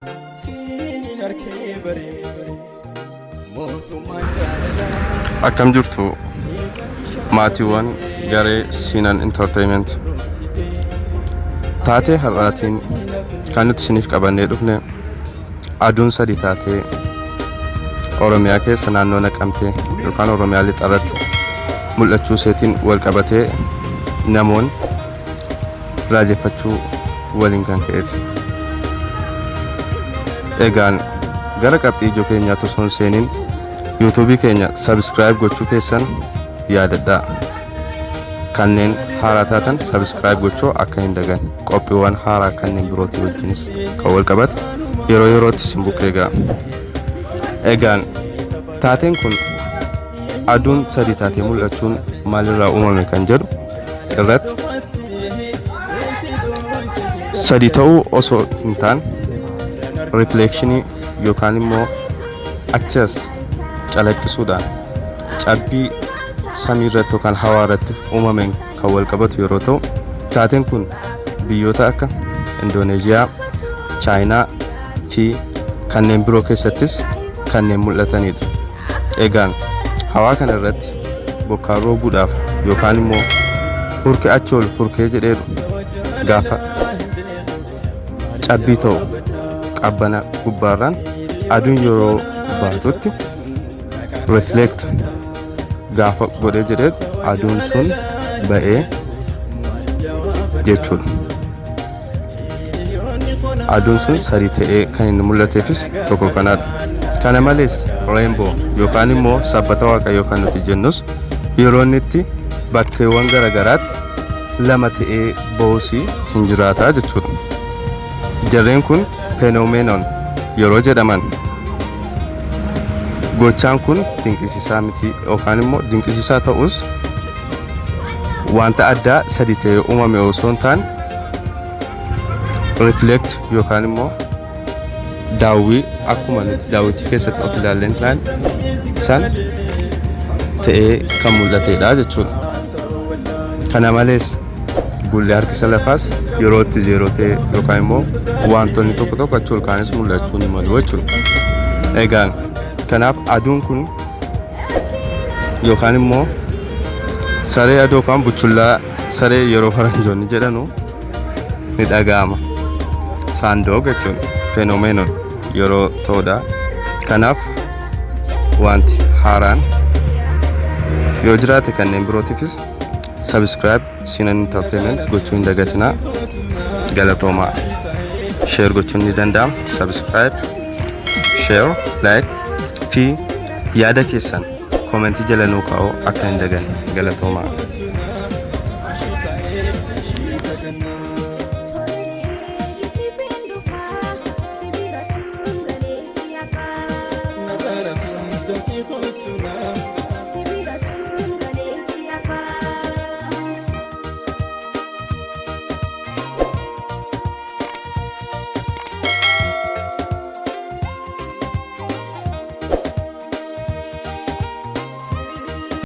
Siinin harkee baree mootummaan jaalalaa. Akkam jirtu maatiiwwan garee Siinan Entertainment. Taatee har'aatiin kan nuti isiniif qabannee dhufne aduun sadi taatee Oromiyaa keessa naannoo Naqamtee yookaan Oromiyaa lixarratti mul'achuu isheetiin wal qabatee namoonni raajeffachuu waliin kan ka'eeti. Egaan gara qabxii ijoo keenyaatti osoo hin seeniin yuutuubii keenya subscribe gochuu keessan yaadadhaa. Kanneen haaraa taatan subscribe gochuu akka hin dagan qophiiwwan haaraa kanneen birootii wajjinis kan wal qabate yeroo yerootti isin bukkee ga'a. Egaan taateen kun aduun sadi taatee mul'achuun maalirraa uumame kan jedhu irratti sadi ta'uu osoo hin taane rifleekshinii yookaan immoo achas calaqqisuudhaan cabbii samii irratti yookaan hawaa irratti uumameen kan wal qabatu yeroo ta'u taateen kun biyyoota akka Indooneeziyaa, Chaayinaa fi kanneen biroo keessattis kanneen mul'atanidha. Egaan hawaa kana irratti bokkaan roobuudhaaf yookaan immoo hurki achi ol hurkee jedheeru gaafa cabbii ta'u qabbana gubbaarraan aduun yeroo baatutti reflect gaafa godhee jedhee aduun sun ba'ee jechuudha. Aduun sun sadii ta'ee kan inni mul'ateefis tokko kanaadha. Kana malees rainbow yookaan immoo sabbata waaqayyoo kan nuti jennus yeroo inni itti bakkeewwan garaagaraatti lama ta'ee ba'uusii hin jiraataa jechuudha. Jarreen kun phenomenon yeroo jedhaman gochaan kun dinqisiisaa miti yookaan immoo dinqisiisaa ta'us wanta addaa sadi ta'ee uumame osoo hin taane reflect yookaan immoo daawwii akkuma nuti daawwitii keessatti of ilaalleen turan san ta'ee kan mul'atedha jechuudha. Kana malees gulli harkisa lafaas yeroo itti zeeroo ta'e yookaan immoo wantoonni tokko tokko achi ol kaanis mul'achuu ni malu jechuudha. Egaan kanaaf aduun kun yookaan immoo saree aduu yookaan buchullaa saree yeroo faranjoonni jedhanu ni dhaga'ama. Sun dog jechuudha. Phenomenon yeroo ta'udha. Kanaaf wanti haaraan yoo jiraate kanneen birootiifis subscribe Sinan Entertainment gochuu hin dagatinaa. Galatoomaa. Share gochuun ni danda'ama. Subscribe, share, like fi yaada keessan koomentii jala nuu kaa'uu akka hin daganne. Galatoomaa.